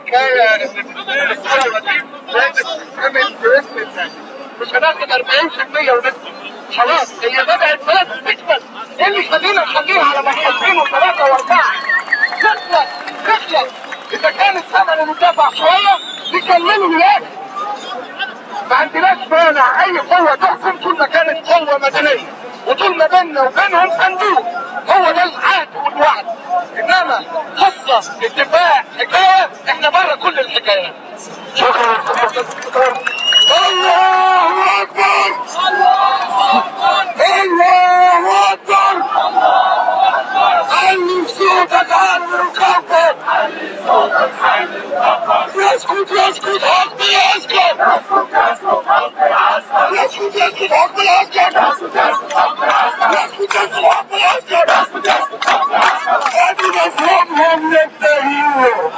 الحكاية ان الثورة دي لازم تتعمل برسم الناس، مش هناخد 40% ونسكت، خلاص هي بدات بلد تكمل، ايه اللي يخلينا نخليها على مرحلتين وثلاثة واربعة؟ نخلص نخلص، اذا كان الثمن اللي اتدفع شوية نكمله للاخر. ما عندناش مانع اي قوة تحكم طول ما كانت قوة مدنية، وطول ما بيننا وبينهم صندوق، هو ده العهد والوعد. انما قصة اتفاق حكاية، احنا بره كل الحكايات. شكرا. الله اكبر، الله اكبر، الله اكبر. علي صوتك، علي وكبر، علي صوتك، علي وكبر. يسكت يسكت حكم العسكر، يسكت يسكت حكم العسكر، يسكت يسكت حكم العسكر، يسكت يسكت حكم العسكر، يسكت يسكت حكم العسكر، يسكت يسكت حكم العسكر. ادي مفهومهم للتغيير،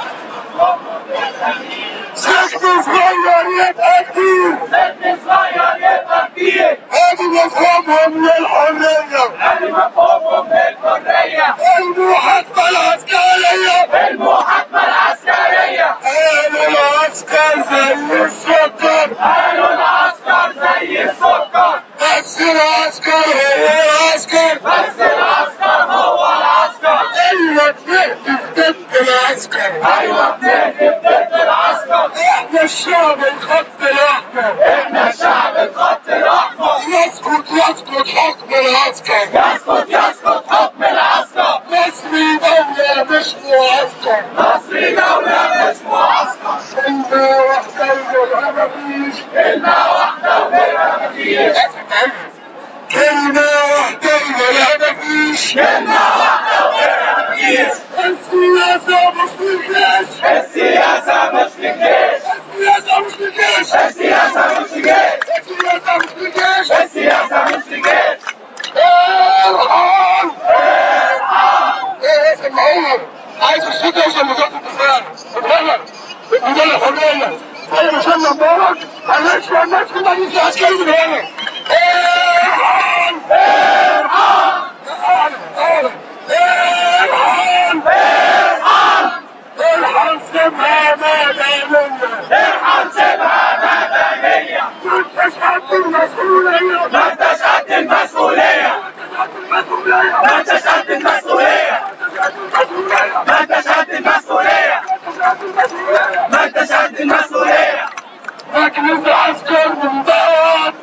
سجن صغير يبقى كبير، سجن صغير يبقى كبير. ادي مفهومهم للحرية، ادي مفهومهم للحرية. المحاكمة العسكرية، المحاكمة العسكرية. قالوا العسكر زي السكر، قالوا العسكر زي السكر، بس العسكر هو العسكر، بس العسكر هو العسكر. ايوه بنهتف ضد العسكر، ايوه بنهتف ضد العسكر. احنا الشعب الخط الاحمر، احنا الشعب الخط الاحمر. يسكت يسكت حكم العسكر، يسكت يسكت حكم العسكر. مصري دولة مش معسكر، مصري دولة مش معسكر. كلمة واحدة وغيرها مفيش، كلمة واحدة وغيرها مفيش، كلمة واحدة وغيرها مفيش، كلمة واحدة وغيرها مفيش. السياسة مش في الجيش، السياسة مش في الجيش، السياسة مش في الجيش، السياسة مش في الجيش، السياسة مش في الجيش، السياسة مش في الجيش. ارحل ارحل. ايه اسمعوني، عايز الصوت يوصل لوزارة الدفاع، اتغير النضال الحرية، زي ما شلنا مبارك هنشفى الناس في المجلس العسكري من هنا. ارحل ارحل ارحل ارحل ارحل. ارحل سيبها مدنية، ارحل سيبها مدنية. ما انتش قد المسؤولية، ما انتش قد المسؤولية، ما انتش قد المسؤولية، ما انتش قد المسؤولية، ما انتش قد المسؤولية. مجلس عسكر منضبط،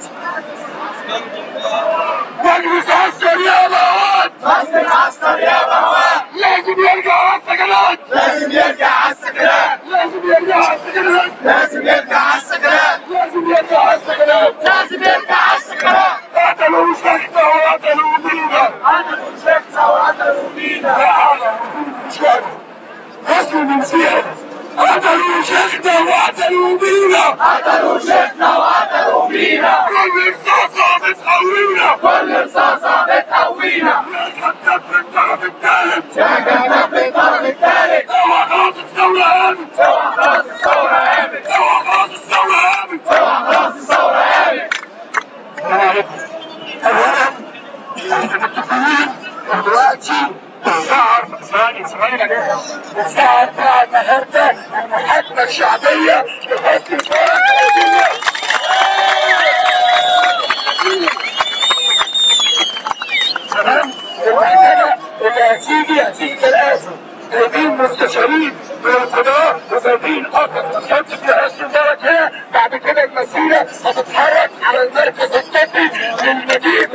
مجلس عسكر يا بهوات، مجلس عسكر يا بهوات. لازم يرجع على السكنات، لازم يرجع على السكنات، لازم يرجع على السكنات، لازم يرجع على السكنات، لازم يرجع على السكنات، لازم يرجع على السكنات. قتلوا شيخنا وقتلوا بينا، قتلوا شيخنا وقتلوا بينا. مسلم مسيحي، قتلوا شيخنا وقتلوا بينا، قتلوا شيخنا وقتلوا بينا. كل رصاصة بتقوينا، كل رصاصة بتقوينا. يا كذاب في الطرف الثالث، يا كذاب في الطرف الثالث. اوعى خلاص الثورة قامت، اوعى خلاص الثورة قامت، اوعى خلاص الثورة قامت، اوعى خلاص الثورة قامت. السلام عليكم. أولا احنا متفقين دلوقتي الساعة ثواني الساعة 4 النهارده المحاكمة الشعبية لحسني مبارك. تمام؟ المحكمة اللي هتيجي كالآتي: جايبين مستشارين من القضاء وجايبين أكتر تحط في حسني مبارك هنا، بعد كده المسيرة هتتحرك على المركز الطبي للمدينة.